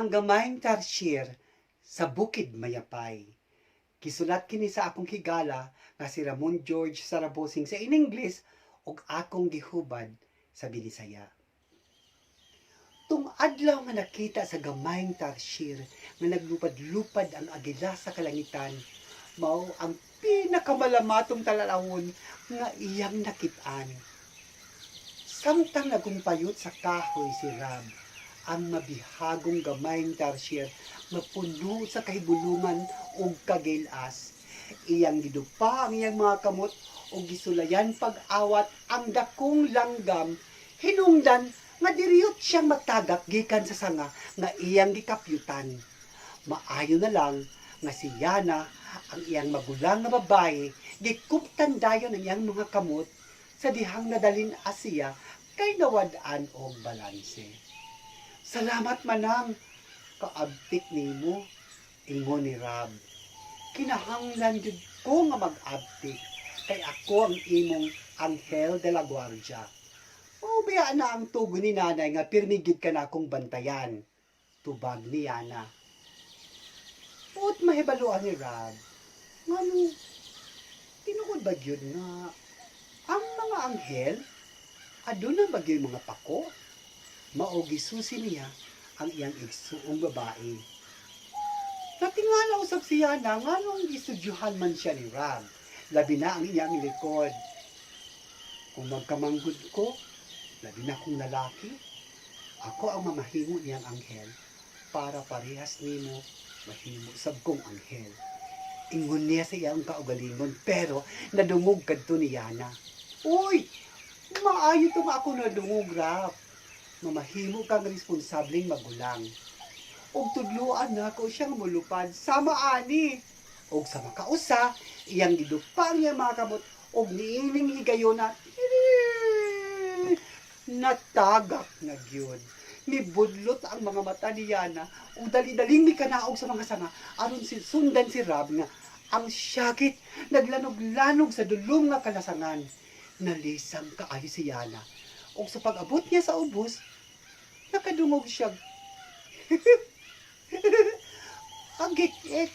Ang gamayng tarsier sa Bukid Mayapay. Gisulat kini sa akong higala nga si Ramon George Sarabosing sa in-English ug akong gihubad sa Binisaya. Tung adlaw nga nakita sa gamayng tarsier nga naglupad-lupad ang agila sa kalangitan, mao ang pinakamalamatong talalawon nga iyang nakit-an. Samtang nagumpayot sa kahoy si Rab, ang mabihagong gamayng tarsier nga puno sa kahibulungan ug kagilas, iyang gidupa ang iyang mga kamot ug gisulayan pag-awat ang dakong langgam, hinungdan nga diriyot siyang matagak gikan sa sanga nga iyang gikapyutan. Maayo na lang nga si Yana, ang iyang magulang nga babae, gikuptan dayon ang iyang mga kamot sa dihang nadalin asiya kay nawad-an og balanse. "Salamat, manang, kaabtik nimo," ingon ni Rab. "Kinahanglan jud ko nga mag-abtik kay ako ang imong anghel de la guardia. O biya na ang tugon ni nanay nga pirmi gid ka na akong bantayan," tubag ni Yana. Buot mahibaluan ni Rab, ngano tinuod ba gyud nga ang mga anghel aduna ba gyud mga pako? Mao gisusi niya ang iyang igsuong babae. Natingala usab si Yana nganong gistudyuhan man siya ni Rab, labi na ang iyang likod. "Kung magkamanghod ko, labi na kung lalaki, ako ang mamahimo niyang anghel para parehas nimo mahimo sab kong anghel," ingon niya sa iyang kaugalingon, pero nadungog kadto ni Yana. "Uy, maayo to nga ako nadungog, Rap. Mamahimo kang responsableng magulang. Ug tudluan nako siyang mulupad sama ani." Og sa makausa, iyang gidupa ang iyang mga kamot og niining higayona natagak na gyud. Mibudlot ang mga mata ni Yana ug dali-daling mikanaog sa mga sanga aron si sundan si Rab nga ang syagit naglanog-lanog sa dulong nga kalasangan. Nalisang kaayo si Yana. Ug sa pag-abot niya sa ubos, nakadungog siya agik-ik.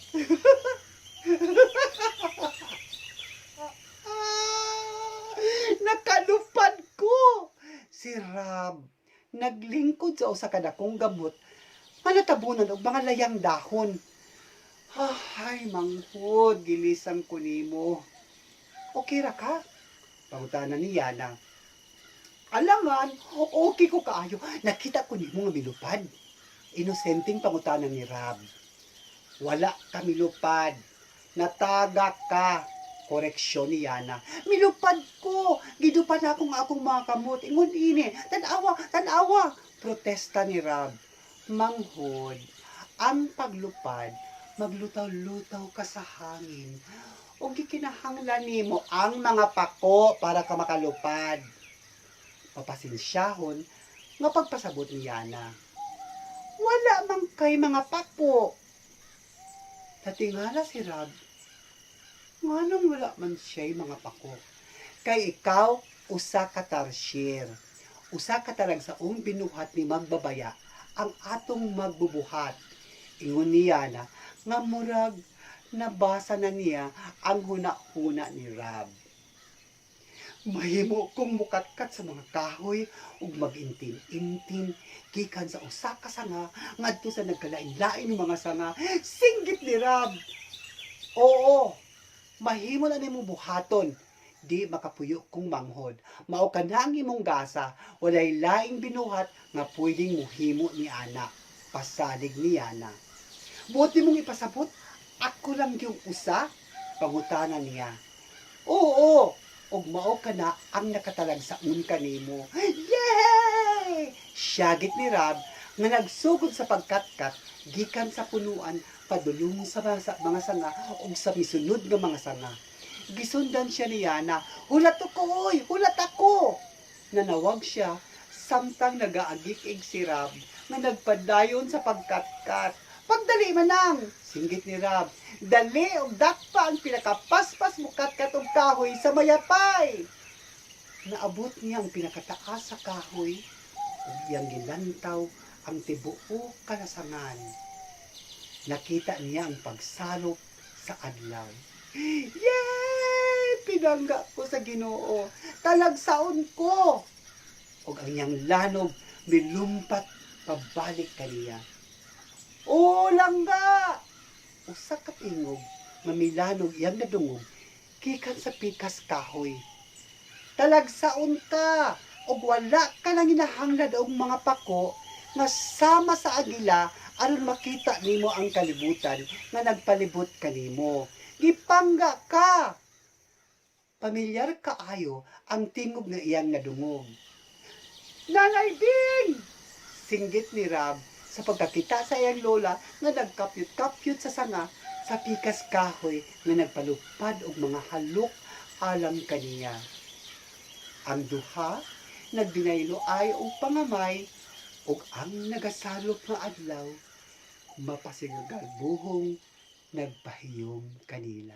"Nakalupad ko!" Si Rab naglingkod sa usa ka dakong gamot nga natabunan og mga layang dahon. "Ay, manghod, gilisang ko nimo. Okay ra ka?" pangutana ni Yana. "Alangan, okay ko kaayo. Nakita ko nimo nga milupad." Inosenteng pangutana ni Rab. "Wala ka milupad. Natagak ka." Koreksyon ni Yana. "Milupad ko. Gidupa na akong akong mga kamot. Ingon ini. Tanawa, tanawa." Protesta ni Rab. "Manghod, ang paglupad, maglutaw-lutaw ka sa hangin. O gikinahanglan nimo ang mga pako para ka makalupad." Papasensyahon nga pagpasabot ni Yana. "Wala man kay mga pako." Natingala si Rab. Nganong wala man siya'y mga pako? "Kay ikaw usa ka tarsier. Usa ka talagsaong binuhat ni Magbabaya, ang atong magbubuhat." Ingon niya na nga murag nabasa na niya ang huna-huna ni Rab. "Mahimo kong mukatkat sa mga kahoy ug magintin-intin gikan sa usa ka sanga ngadto sa nagkalain-lain mga sanga," singgit ni Rab. "Oo, mahimo na nimo buhaton. Di makapuyo kong manghod. Mao kana ang imong gasa, walay laing binuhat nga pwedeng muhimo ni ana," pasalig ni Yana. "Buot nimong ipasabot, ako lang yung usa?" pangutana niya. "Oo, ug mao kana ang nakatalagsaon kanimo." "Yay!" Syagit ni Rab nga nagsugod sa pagkatkat gikan sa punuan padulong sa mga sanga ug sa misunod nga mga sanga. Gisundan siya ni Yana. "Hulat ako, oy! Hulat ako!" Nanawag siya samtang nagaagik-ig si Rab nga nagpadayon sa pagkatkat. "Pagdali, manang!" singgit ni Rab. "Dali og dakpa ang pinakapaspas mukatkat og kahoy sa mayapay." Naabot niya ang pinakataas sa kahoy ug iyang gilantaw ang tibuok kalasangan. Nakita niya ang pagsalop sa adlaw. Yay! Pinangga ko sa Ginoo. Talagsaon ko. Og ang iyang lanog milumpat pabalik kaniya. O langga! Usa ka tingog nga milanog iyang nadungog gikan sa pikas kahoy. Talagsaon ka og wala ka nang ginahanglan og mga pako nga sama sa agila aron makita nimo ang kalibutan nga nagpalibot kanimo. Gipangga ka! Pamilyar kaayo ang tingog nga iyang nadungog. Nanay Bing! Singgit ni Rab sa pagkakita sa iyang lola nga nagkapyot-kapyot sa sanga sa pikas kahoy nga nagpalupad og mga halok alang kaniya. Ang duha nagbinayloay og pangamay ug ang nagasalop nga adlaw mapasigagalbuhong nagpahiyom kanila.